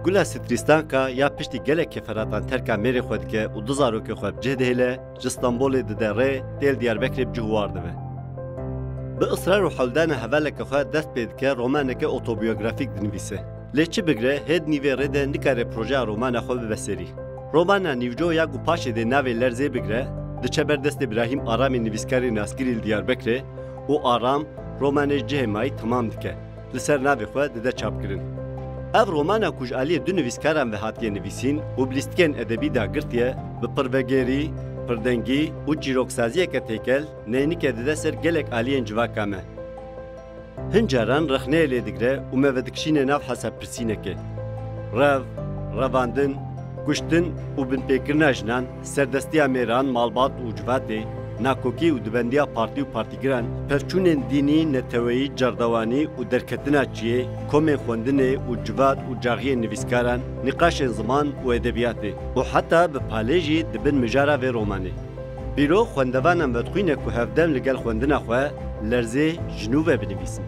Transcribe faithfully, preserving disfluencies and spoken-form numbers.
Gula Strîstanka ya piştî gelek keferatan terka mêrê xwe dike û du zarokê xwe bi cih dihêle, ji Stenbolê dide rê, tê li Diyarbekirê bi cih û war dibe. Bi israr û hewldana hevaleke xwe dest pê dike romaneke otobiyografîk dinivîse. Lê çi bigre, hê di nîvê rê de nikare projeya romana xwe bibe serî. Romana nîvco ya ku paşê dê navê Lerzê bigre, diçe ber destê Birahîm Aramê nivîskarê naskirî li Diyarbekirê û Aram romanê ji cihê mayî temam dike. Li ser navê xwe dide çapkirin. Ev romana ku ji aliyê du nivîskaran ve hatiye nivîsîn û bi lîstikên edebî dagirtiye, bi pirvegêrî, pirdengî û çîroksaziyeke têkel neynikê dide ser gelek aliyên civaka me. Hin caran rexneyê lê digre û me vedikişîne nav hesabpirsînekê. Rev, revandin, kuştin û binpêkirina jinan, serdestiya mêran, malbat û civatê, nakokî û dibendiya partî û partîgiran, pevçûnên dînî, neteweyî, cerdewanî û derketina çiyê, komên xwendinê û civat û caxiyên nivîskaran, nîqaşên ziman û edebiyatê û heta bi palê jî dibin mijara vê romanê. Pîro xwendevanan vedixwîne ku hevdem li gel xwendina xwe Lerzê ji nû ve binivîsin.